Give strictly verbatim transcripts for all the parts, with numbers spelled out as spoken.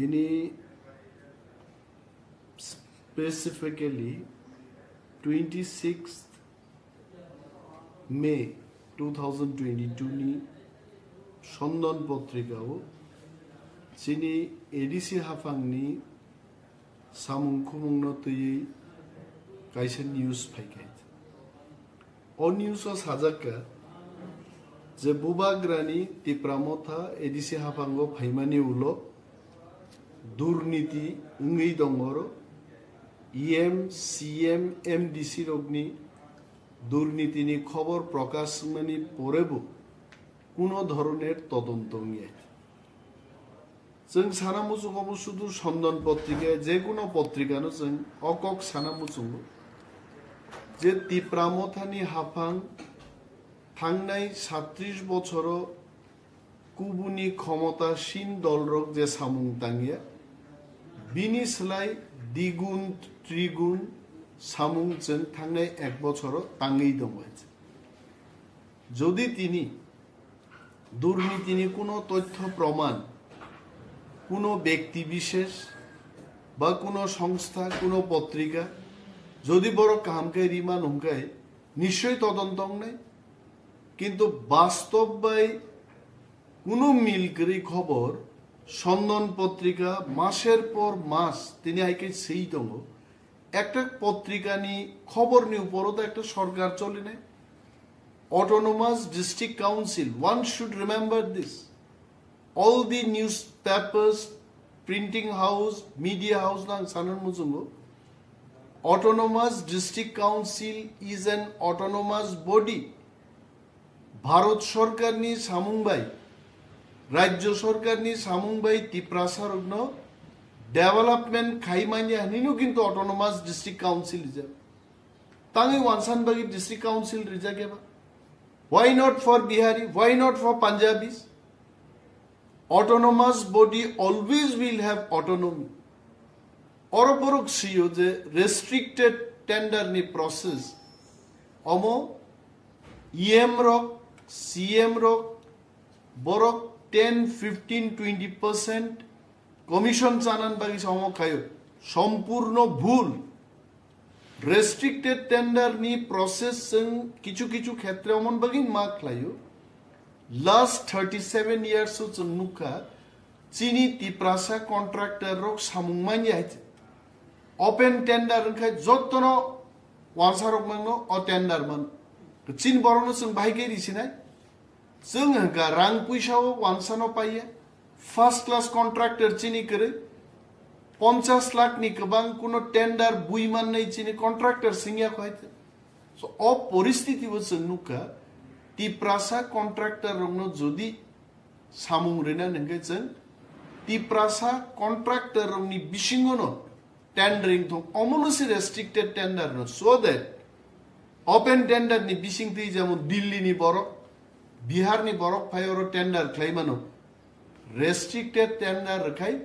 Ni specifically twenty-sixth May two thousand twenty-two ni Sondan potrikao chini A D C haphangni samung khumungno twiwi kaisa news phaikha. O news o sajakka je Bubagrani Tipra Motha A D C haphango phaimani ulo durniti wngwi dongoro, E M, C M, M D C rokni durnitini khobor prokash wngmani porebo kuno dhoroner todonto wngya. Chwng sana muchungo bo sudu Sondan potrika, je kuno potrikano chwng o kok sana muchungo je Tipra Mothani haphang thangnai satris bochoro kubuni khomotasin dolrok je samung tangya, bini slai digun trigun samung chwng thangnai ek bochoro tangwi tongo. Jodi tini durnitini kuno tothyo proman, kuno bekti bishesh ba kuno songstha, kuno potrika, jodi borok kaham khe riman hwnkhe nischoi todonto wngnai. Kintu bastob bai kuno mil kwrwi khobor, Sondan potrika maser por mas tini hai khe swi tongo. Ekta potrikani khoborni uporo to ekta sorkar cholinai. Autonomous District Council, one should remember this. All the newspapers, printing house, media house nang sanan muchungo. Autonomous District Council is an autonomous body. Bharat sorkarni samung bai, Rajya sorkarni samung bai Tiprasa rokno development khai manya hinwi no kintu Autonomous District Council rijak. Tangwi wansan bagwi District Council rijak eba? Why not for Bihari? Why not for Punjabis? Autonomous body always will have autonomy. Oro borok sio je restricted tender ni process omo E M rok, C M rok, borok ten, fifteen, twenty percent commission chanan bagwi se omo khaio. Sompurno bhul. Restricted tender ni process chwng kichu kichu khetre omon bagwi ma khlaio. Last thirty seven years o chwng nukha, chini Tiprasa contractor rok samung manya hai. Open tender wngkha, jottono wansa rok mangno o tender man. Chini borokno chwng bahai khe risinai. Chwng hwnkha rang puisa o wansa no paiya. First class contractor chini kwrwi. Ponchas lakh ni kwbang kuno tender bui mannai chini contractor singya khwai. So, o poristiti o chwng nukha, Tiprasa contractor rokno jodi samung rina hwnkhe chwng Tiprasa contractor rokni bisingono tendering thung, omono se restricted tender no, so that open tender ni bising twi jemon Delhi ni borok, Bihar ni borok phai oro tender khlai mano. Restricted tender rwkhai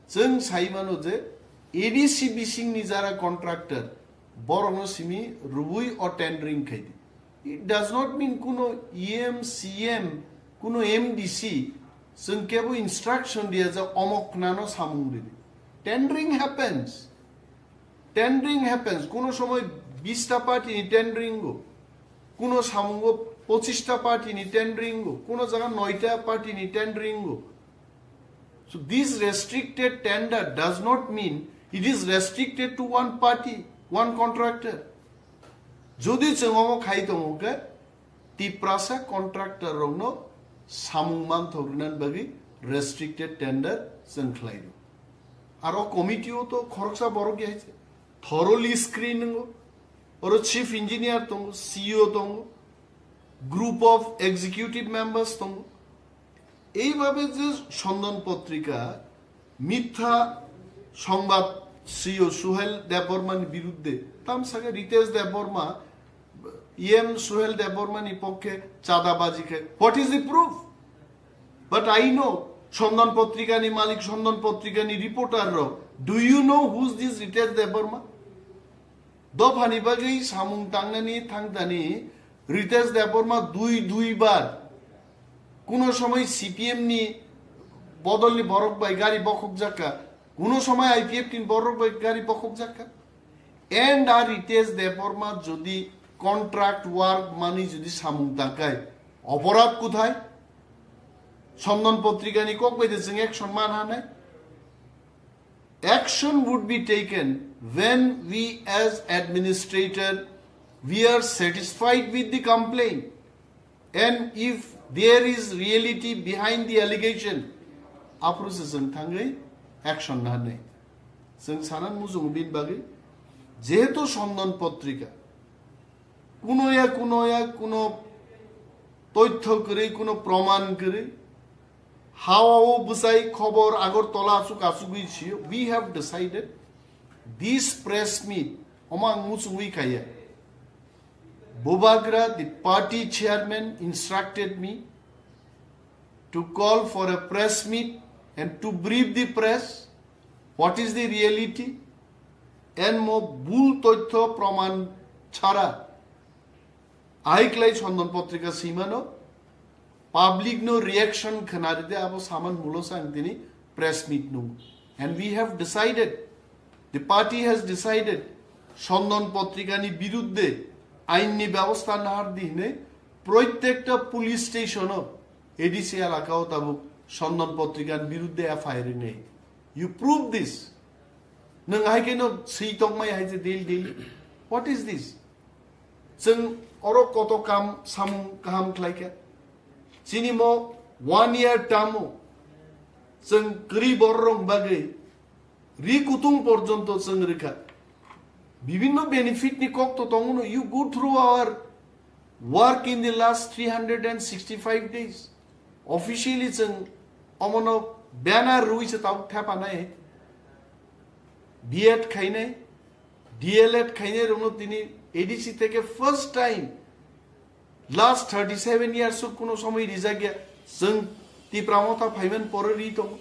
chwng sai mano je A D C bising ni jara contractor borokno simi rwui o tendering khai di. It does not mean kuno E M, C M, kuno M D C chwng kebo instruction diya je omok nano samung rini. Tendering happens. Tendering happens. Kuno somoy bista party ni tendering go. Kuno samungo pochista party ni tendering go. Kuno jaga noita party ni tendering go. So this restricted tender does not mean it is restricted to one party, one contractor. Jodi chwng omo khai tongo khe, Tiprasa contractor rokno samung manthok rinani bagwi restricted tender chwng khlai rw. Aro committee o to khoroksa borok ya thoroughly screen wngo. Oro chief engineer tongo, C E O tongo, group of executive members tongo. Eibabe je Sondan potrika mitha songbad sio Suhel Debbarma ni biruddhe, tam sake Ritesh Debbarma, E M Suhel Debbarma ni pokkhe chadabaji khe. What is the proof? But I know, Sondan potrika ni malik, Sondan potrika ni reporter rok. Do you know who is this Ritesh Debbarma? Dophani bagwi samung tangnani thangtani Ritesh Debbarma dui dui bar kuno somoi C P M ni Bodolni borok bai gari bokhok jakka, kuno somoi I P F T ni borok bai gari bokhok jakka. And R Ritesh Debbarma jodi contract work mani jodi samung tangkai, oporad kuthai? Sondan Potrika ni kok bai de jeng action man hanai? Action would be taken when we as administrator, we are satisfied with the complaint and if there is reality behind the allegation, aphuru se jeng thangwi action nanai. Jeng sanan mujung bin bagwi, jehetu Sondan Potrika kuno ya kuno ya kuno toitho kwrwi, kuno proman kwrwi, hawa o bwsai khobor Agartala asuk asugwi sio, we have decided this press meet, omo ang muchungwi kaiya. Bubagra, the party chairman, instructed me to call for a press meet and to brief the press what is the reality and mo bul toitho proman chara aiklai Sondan Potrika simano. Public no reaction khwnaride abo saman mulo sang tini press meet nung. And we have decided, the party has decided, Sondan Potrika ni birudde ain ni byabostha nahar di hine proitekta police station o A D C elaka o tabuk Sondan Potrika ni birudde F I R rinai. You prove this. Nung hai khe no swi tongmai hai je daily daily. What is this? Chwng oro koto kam samung kaham khlai kha. Chini mo one year term o chwng kwrwi bororok bagwi ri kutung porjonto chwng rwkha. Bibinno benefit ni kok to tongo no. You go through our work in the last three hundred and sixty-five days. Officially chwng omono banner rwi se tabuk thepanai. B Ed khainai, D L Ed khainai rokno tini A D C theke first time last thirty seven years o kuno somoi rijak ya. Chwng Tipra Motha phaiman pore ri tongo.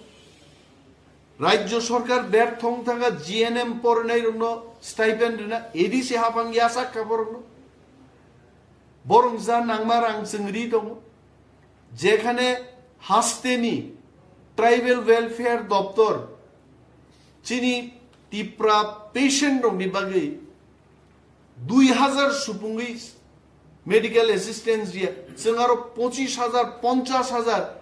Rajya Sarkar bertho wng thangkha G N M porinai rokno stipend rina, A D C haphang yasak kha borokno. Borok ja nangma rang chwng ri tongo. Jekhane hasteni Tribal Welfare Doptor chini Tipra patient rokni bagwi dui hazar supungwi medical assistance riya, chwng aro pochis hazar, ponchas hazar,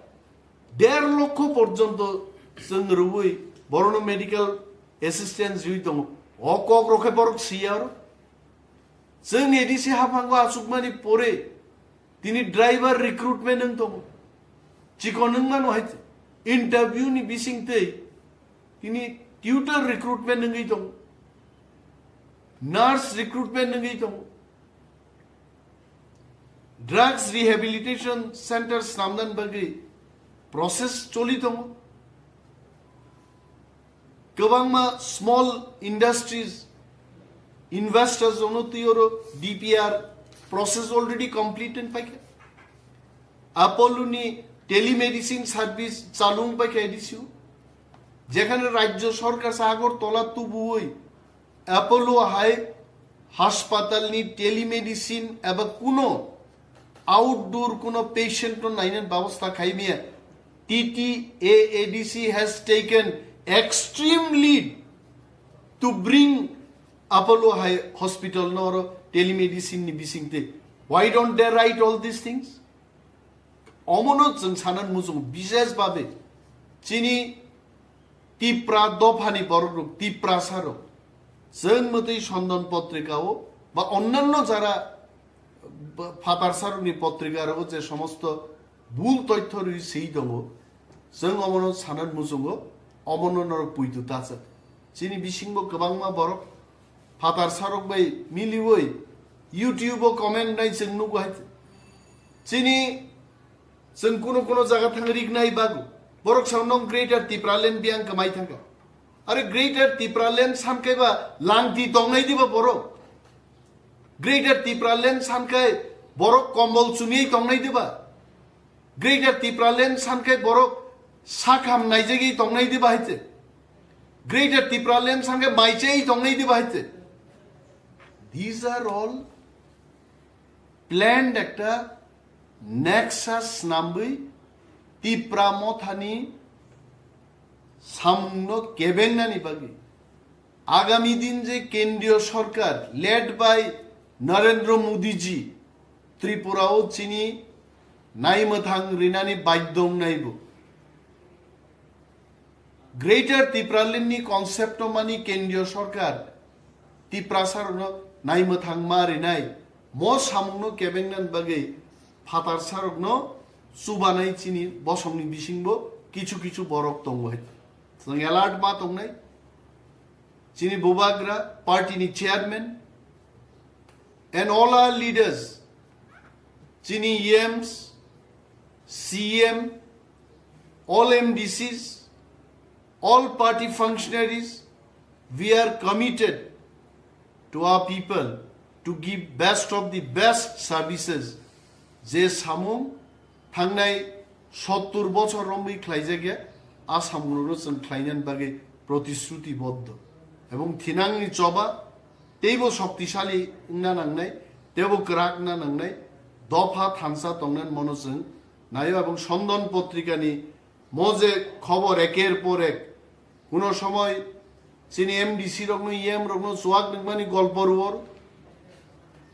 der lokho porjonto chwng rwui borono medical assistance riui tongo. O kok rokhe borok siya aro. Chwng A D C haphango achukmani pore tini driver recruitment wng tongo. Chikon wng mano hai interview ni bising tei tini tutor recruitment wngwi tongo. Nurse recruitment wngwi tongo. Drugs rehabilitation center snamnani bagwi process choli tongo. Kwbangma small industries, investors rokno twi oro D P R process already complete wng paikha. Apollo ni telemedicine service chalu wng paikha A D C o. Jekhane Rajya Sarkar se Agartala tubuwi Apollo hai haspatal ni telemedicine eba kuno outdoor kuno patient no nainani babostha khaimaya. T T A A D C has taken extreme lead to bring Apollo hai hospital no oro telemedicine ni bisingte. Why don't they write all these things? Omono chwng sanan muchung bishesh babe chini Tipra dophani borok rok, Tiprasa rok, chwng mwtwi Sondan Potrika o ba onnanno jara ba phatarsa rokni potrika rogo je somosto bul toitho rwi swi tongo, chwng omono sanan muchungo, omono norok puitu ta chak. Chini bisingbo kwbangma borok phatarsa rok bai miliwi YouTube o comment nai chwng nugo hai. Chini Chwng kuno kuno jaga thang rik nai bago. Borok sao nong Greater Tipraland biyang kwmai thangkha. Are Greater Tipraland sankai ba langti tongnai diba borok? Greater Tipraland sankai borok kombol chumyai tongnai diba? Greater Tipraland sankai borok sakham naijagwi tongnai diba haite? Greater Tipraland sankai maichai tongnai diba haite? These are all planned ekta nexus snamwi Tipra Mothani samungno kebengnani bagwi agami din je kendriyo sorkar led by Narendra Modi ji Tripura o chini naimwthang rinani baidhyo wngnaibo. Greater Tipraland ni concept o mani kendriyo sorkar Tiprasarokno naimwthang ma rinai, mo samungno kebengna bagwi phatarsarokno chubanai chini bosongni bisingbo kichu kichu borok tongo hai. Chwng alert ma tongnai. Chini bubagra party ni chairman and all our leaders, chini E Ms, C M, all M D Cs, all party functionaries, we are committed to our people to give best of the best services. Je samung thangnai sottur bochor romwi khlaijakya, a samungrokno chwng khlainani bagwi protisrutiboddo. Ebong thinangni choba teibo shoktisali wngna nangnai, teibo kwrak wngna nangnai, dopha thansa tongnani mono chwng naio. Ebong Sondon Potrikani mo je khobor eker por ek, kuno somoi chini M D C rokno, E M rokno chuak nukmani golpo ruor,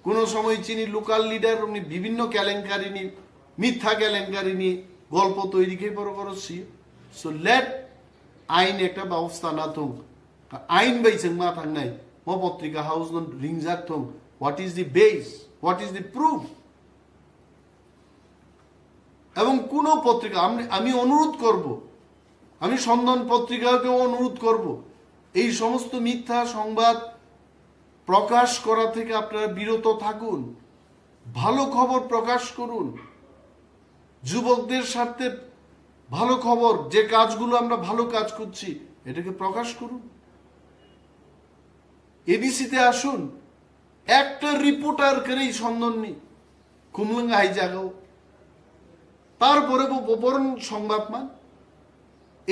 kuno somoi chini local leader rokni bibinno kelenkarini, mitha kelenkarini golpo toiri khe borok oro sio. So let ain ekta babostha na thung, ain bai chwng ma thangnai, mo potrika house no ringjak thung, what is the base, what is the proof? এবং কোনো পত্রিকা, আমি, আমি অনুরোধ করব, আমি সন্ধান পত্রিকাকে অনুরোধ করব, এই সমস্ত মিথ্যা সংবাদ প্রকাশ করা থেকে আপনারা বিরত থাকুন। ভালো খবর প্রকাশ করুন। যুবকদের স্বার্থে ভালো খবর, যে কাজগুলো আমরা ভালো কাজ করছি, এটাকে প্রকাশ করুন। এডিসিতে আসুন, একটা রিপোর্টার কেরেই সন্ধান নেই, খুমলুঙ্গা হাই জাগাও। তারপরে ব-, ব-, বরং সংবাদ মান,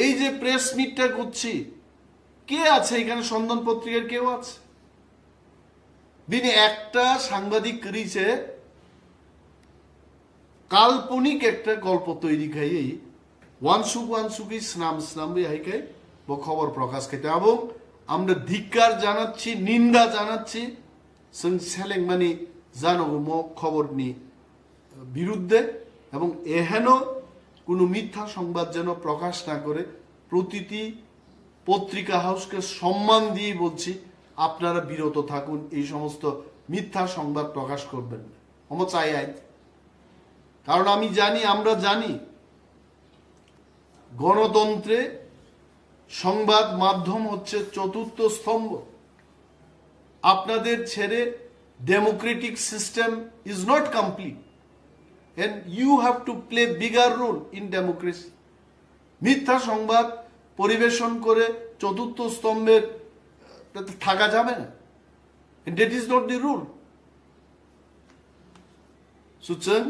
এই যে প্রেস মিটটা করছি, কে আছে এখানে? সন্ধান পত্রিকার কেউ আছে? দিনে একটা সাংবাদিক করেছে, কাল্পনিক একটা গল্প তৈরি খাইয়েই ওয়ানসুক ওয়ানসুকি স্নাম স্নাম bai hai khai bo khobor prokash khaite. Abo আমরা ধিক্কার জানাচ্ছি, নিন্দা জানাচ্ছি, chwng selengmani janogo mo khoborni বিরুদ্ধে এবং এহেন কোনো মিথ্যা সংবাদ যেন প্রকাশ না করে প্রতিটি পত্রিকা হাউসকে সম্মান দিয়ে বলছি, আপনারা বিরত থাকুন, এই সমস্ত মিথ্যা সংবাদ প্রকাশ করবেন না। Omo chai ai. কারণ আমি জানি, আমরা জানি, গণতন্ত্রে সংবাদ মাধ্যম হচ্ছে চতুর্থ স্তম্ভ। আপনাদের ছেড়ে democratic system is not complete and you have to play bigger role in democracy. মিথ্যা সংবাদ পরিবেশন করে চতুর্থ স্তম্ভের, আহ, থাকা যাবে না। And that is not the rule. সুতরাং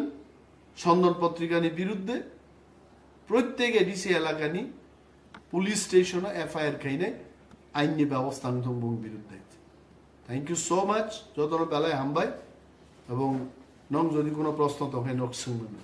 সন্ধান পত্রিকানি বিরুদ্ধে প্রত্যেক এডিসি এলাকানি পুলিশ স্টেশনে এফআইআর খাইনে আইননি ব্যবস্থা নিতং বং বিরুদ্ধে। Thank you so much, jotono belai hambai, ebong nong jodi kono proshno tongkhe nok swngmano.